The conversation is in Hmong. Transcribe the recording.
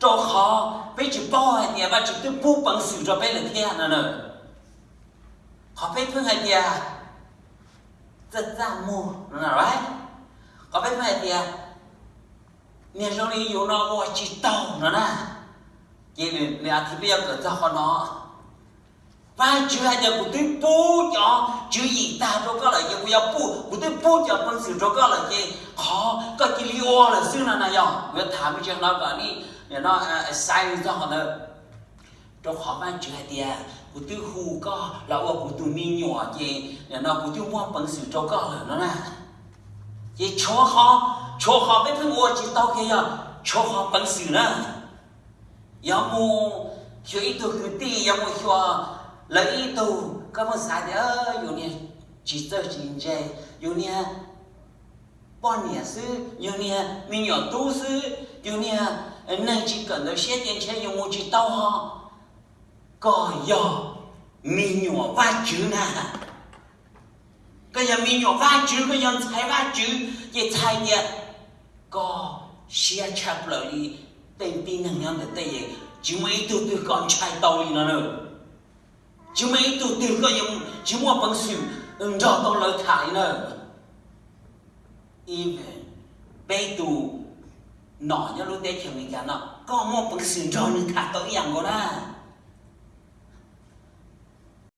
Rau qhov peb tsis paub hais tias Vajtswv twb pub peev xwm rau peb lawm thiab no na. Qhov peb pheej hais tias txaj txaj muag no na, qhov peb pheej hais tias niag zoo li yus no ua tsis tau no na. Ces nws a thiv peb yuav kawm txog qhov no. Vajtswv hais tias kuv twb pub cov tswv yim tag rau koj lawm ces kuv yuav pub, kuv twb pub cov peev xwm rau koj lawm ces qhov koj cia li ua lawm xwb no na. Yog kuv yuav tham me ntsis no kom li no, xaiv li txog qhov ntawd. Rau qhov Vajtswv hais tias kuv twb hu koj los ua kuv tus me nyuam ces nim no kuv twb muab peev xwm rau koj lawm no na. Ces tshuav qhov, tshuav qhov peb pheej ua tsis tau kiag yog tshuav qhov peev xwm na. Yuav mus xyuas ib tug kwv tij, yuav mus xyuas lawv ib tug, koj pheej xav tias yus niag tsis txawj tsis ntse, yus niag poj niam xwb, yus niag me nyuam tub xwb, yus niag neeg tsis kawm ntawv siab ces ntshe yus mus tsis tau ho. Koj yog me nyuam Vajtswv na. Koj yog me nyuam Vajtswv, koj yog ntxhais Vajtswv, ces txhais tias koj siab tshaj plaws li tej tib neeg nyob ntawm tej, tsis muaj ib tug twg koj ntshai tau li no na. Tsis muaj ib tug twg koj yuav tsis muaj peev xwm nrog tau lawv tham li na. Peb tus nom nyob lub teb chaws Amelikas no, koj muaj peev xwm nrog nws tham tau ib yam nkaus na.